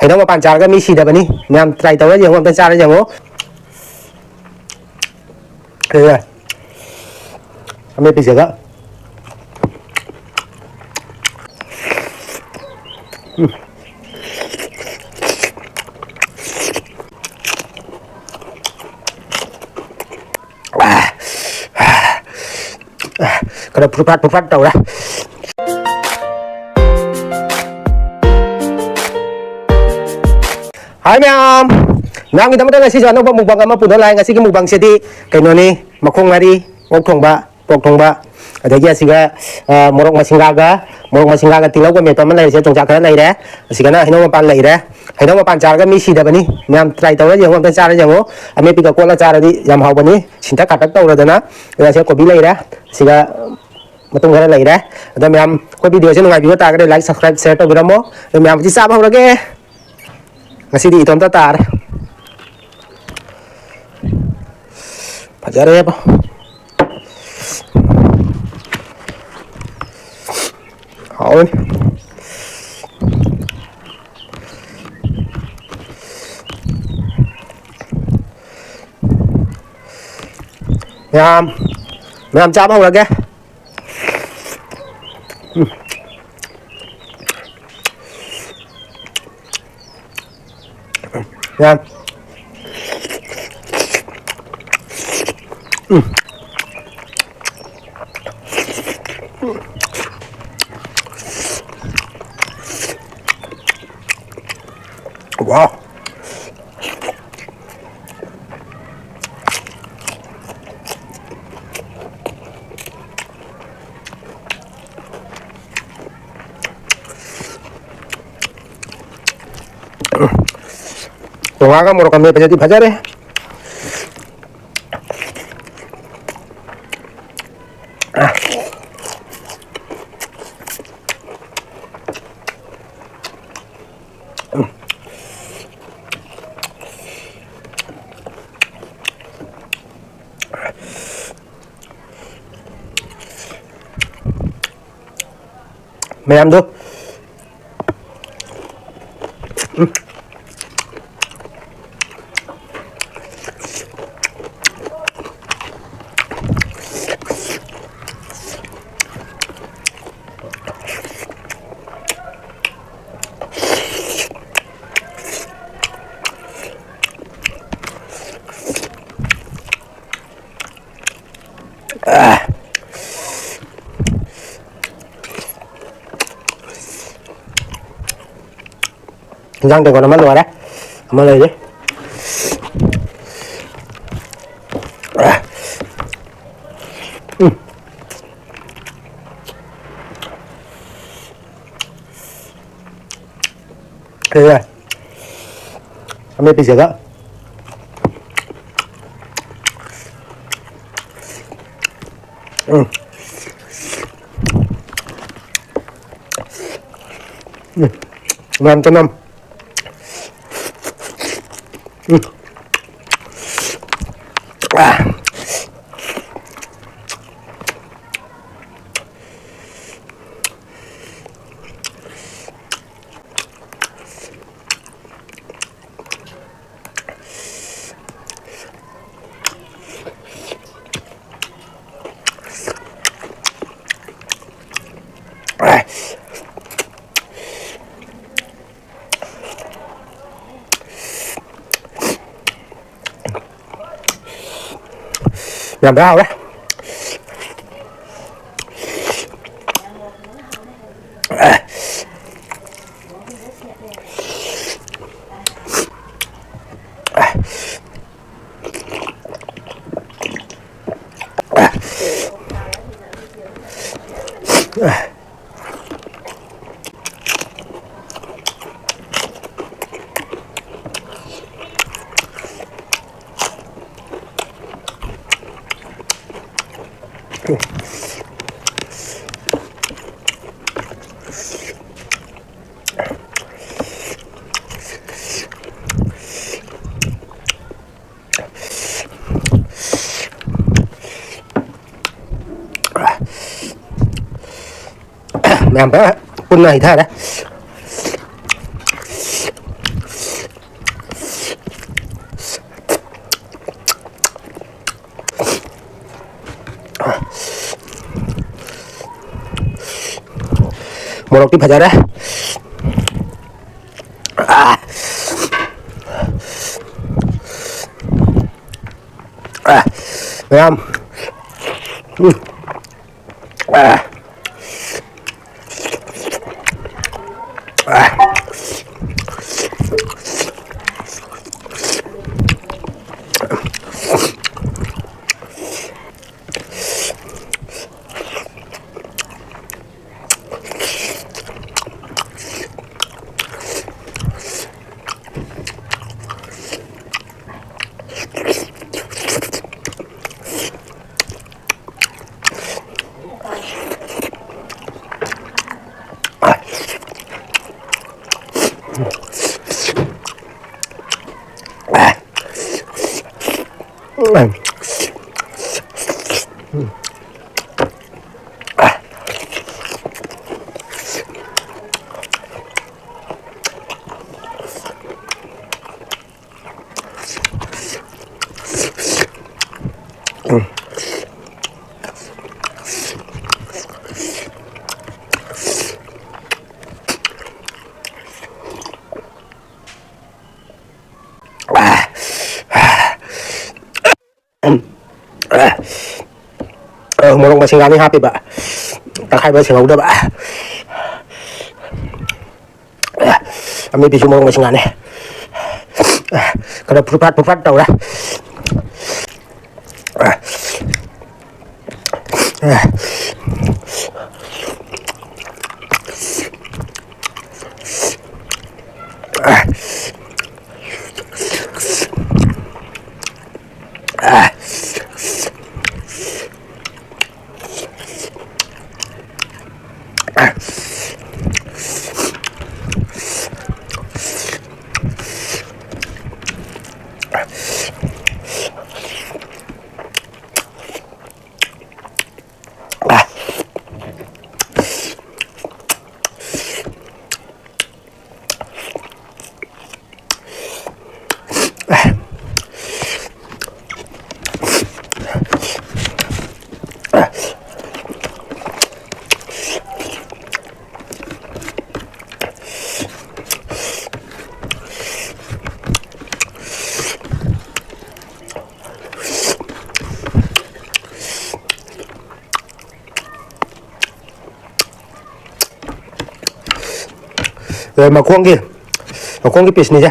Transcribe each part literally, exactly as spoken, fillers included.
ꯍꯩꯅꯧ ꯃꯄꯥꯟ ꯆꯥꯔꯒ ꯃꯤ ꯁꯤꯗꯕꯅꯤ꯫ ꯃꯌꯥꯝ try ꯇꯧꯔ ꯌꯦꯡꯉꯣ, ꯑꯝꯇ ꯆꯥꯔ ꯌꯦꯡꯉꯣ꯫ ꯀꯩꯅꯣ? ꯑꯃꯦꯠꯄꯤꯁꯤꯒ꯫ ꯎꯝ꯫ ꯈꯔ ꯐꯨꯠ ꯐꯥꯠ ꯐꯨꯠ ꯐꯥꯠ ꯇꯧꯔꯦ꯫ ꯍꯥꯏ ꯃꯌꯥꯝ, ꯃꯌꯥꯝꯒꯤꯗꯃꯛꯇ ꯉꯁꯤꯁꯨ ꯑꯅꯧꯕ mukbang ꯑꯃ ꯄꯨꯗꯨꯅ ꯂꯥꯛꯑꯦ꯫ ꯉꯁꯤꯒꯤ mukbangꯁꯤꯗꯤ ꯀꯩꯅꯣꯅꯤ, ꯃꯈꯣꯡ ꯉꯥꯔꯤ, ꯑꯣꯛ ꯊꯣꯡꯕ, pork ꯊꯣꯡꯕ, ꯑꯗꯒꯤ ꯑꯁꯤꯒ, ꯑ, ꯃꯣꯔꯣꯛ ꯃꯁꯤꯡꯒꯥꯒ, ꯃꯣꯔꯣꯛ ꯃꯁꯤꯡꯒꯥꯒ ꯇꯤꯜꯍꯧꯒ ꯃꯦꯠꯄ ꯑꯃ ꯂꯩꯔꯤꯁꯦ, ꯌꯣꯡꯆꯥꯛ ꯈꯔ ꯂꯩꯔꯦ, ꯑꯁꯤꯒꯅ ꯍꯩꯅꯧ ꯃꯄꯥꯟ ꯂꯩꯔꯦ꯫ ꯍꯩꯅꯧ ꯃꯄꯥꯟ ꯆꯥꯔꯒ ꯃꯤ ꯁꯤꯗꯕꯅꯤ꯫ ꯃꯌꯥꯝ try ꯇꯧꯔ ꯌꯦꯡꯉꯣ, ꯑꯝꯇ ꯆꯥꯔ ꯌꯦꯡꯉꯣ꯫ ꯑꯃꯦꯠꯄꯤꯒ ꯀꯣꯠꯂ ꯆꯥꯔꯗꯤ ꯌꯥꯝ ꯍꯥꯎꯕꯅꯤ꯫ ꯁꯤꯟꯇꯛ ꯈꯥꯇꯛ ꯇꯧꯔꯗꯅ꯫ ꯑꯗꯨꯒ ꯁꯤꯗ ꯀꯣꯕꯤ ꯂꯩꯔꯦ, ꯁꯤꯒ ꯃꯇꯨꯡ ꯈꯔ ꯂꯩꯔꯦ꯫ ꯑꯗꯣ ꯃꯌꯥꯝ ꯑꯩꯈꯣꯏ videoꯁꯦ ꯅꯨꯡꯉꯥꯏꯕꯤꯕ ꯇꯥꯔꯒꯗꯤ like, subscribe, share ꯇꯧꯕꯤꯔꯝꯃꯣ꯫ ꯑꯗꯣ ꯃꯌꯥꯝ ꯍꯧꯖꯤꯛ ꯆꯥꯕ ꯍꯧꯔꯒꯦ꯫ ꯉꯁꯤꯗꯤ ꯏꯇꯣꯝꯇ ꯇꯥꯔꯦ꯫ ꯐꯖꯔꯦꯕ꯫ ꯍꯥꯎꯔꯅꯤ꯫ ꯃꯌꯥꯝ, ꯃꯌꯥꯝ ꯆꯥꯕ ꯍꯧꯔꯒꯦ꯫ ꯎꯝ꯫ ꯌꯥꯝ꯫ ꯎꯝ꯫ ꯋꯥꯎ꯫ ꯉꯥꯒ ꯃꯣꯔꯣꯛꯀ ꯃꯦꯠꯄꯁꯤꯗꯤ ꯐꯖꯔꯦ꯫ ꯃꯌꯥꯝꯗꯣ꯫ ꯏꯟꯖꯥꯡ ꯇꯦꯡꯀꯣꯠ ꯑꯃ ꯂꯣꯏꯔꯦ, ꯑꯃ ꯂꯩꯔꯤ꯫ ꯎꯝ꯫ ꯀꯩꯔꯦ? ꯑꯃꯦꯠꯄꯤꯁꯤꯒ꯫ ꯎꯝ꯫ ꯎꯝ꯫ ꯃꯌꯥꯝ ꯆꯅꯝ꯫ ꯎꯝ꯫ ꯑꯥ꯫ ꯌꯥꯝ ꯍꯥꯎꯔꯦ꯫ ꯃꯌꯥꯝ ꯐꯖꯅ ꯄꯨꯟꯅ ꯍꯩꯊꯔꯦ꯫ ꯃꯣꯔꯣꯛꯇꯤ ꯐꯖꯔꯦ꯫ ꯑꯥ꯫ ꯑꯥ꯫ ꯃꯌꯥꯝ꯫ ꯎꯝ꯫ ꯑꯥ꯫ ꯑꯥ꯫ ꯑ, ꯃꯣꯔꯣꯛ ꯃꯁꯤꯡꯒꯥꯅꯤ ꯍꯥꯞꯄꯤꯕ, ꯇꯛꯈꯥꯏꯕ ꯁꯦꯡꯍꯧꯗꯕ꯫ ꯑꯃꯦꯠꯄꯤꯁꯨ ꯃꯣꯔꯣꯛ ꯃꯁꯤꯡꯒꯥꯅꯤ꯫ ꯈꯔ ꯐꯨꯠ ꯐꯥꯠ ꯐꯨꯠ ꯐꯥꯠ ꯇꯧꯔꯦ꯫ ꯑꯦ, ꯃꯈꯣꯡꯒꯤ, ꯃꯈꯣꯡꯒꯤ ꯄꯤꯁꯅꯤꯁꯦ꯫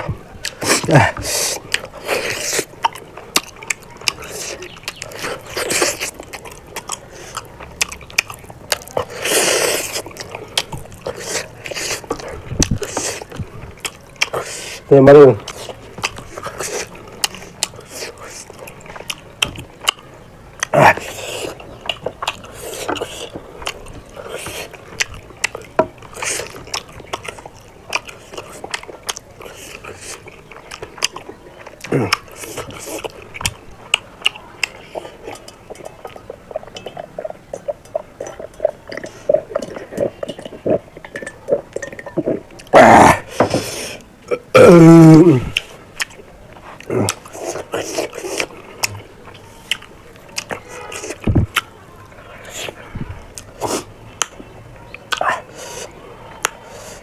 ꯁꯤ ꯃꯔꯨ꯫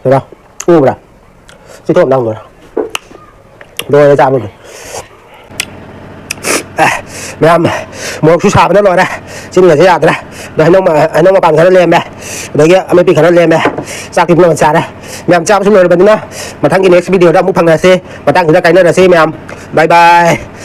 ꯀꯩꯅꯣ? ꯎꯕ꯭ꯔꯥ? ꯆꯤꯊꯣꯛ ꯅꯪ ꯂꯣꯏꯔꯦ꯫ ꯂꯣꯏꯔꯦ ꯆꯥꯕꯒꯤ꯫ ꯑꯦ, ꯃꯌꯥꯝ, ꯃꯣꯔꯣꯛꯁꯨ ꯁꯥꯕꯅ ꯂꯣꯏꯔꯦ꯫ ꯆꯤꯟꯒꯁꯦ ꯌꯥꯗ꯭ꯔꯦ꯫ ꯑꯗꯣ ꯍꯩꯅꯧ ꯃ-, ꯍꯩꯅꯧ ꯃꯄꯥꯟ ꯈꯔ ꯂꯦꯝꯃꯦ꯫ ꯑꯗꯒꯤ ꯑꯃꯦꯠꯄꯤ ꯈꯔ ꯂꯦꯝꯃꯦ꯫ ꯆꯥꯛꯇꯤ ꯄꯨꯝꯅꯃꯛ ꯆꯥꯔꯦ꯫ ꯃꯌꯥꯝ ꯆꯥꯕꯁꯨ ꯂꯣꯏꯔꯕꯅꯤꯅ ꯃꯊꯪꯒꯤ next video ꯗ ꯑꯃꯨꯛ ꯐꯪꯅꯔꯁꯤ꯫ ꯃꯇꯥꯡꯁꯤꯗ ꯀꯥꯏꯅꯔꯁꯤ ꯃꯌꯥꯝ꯫ Bye bye꯫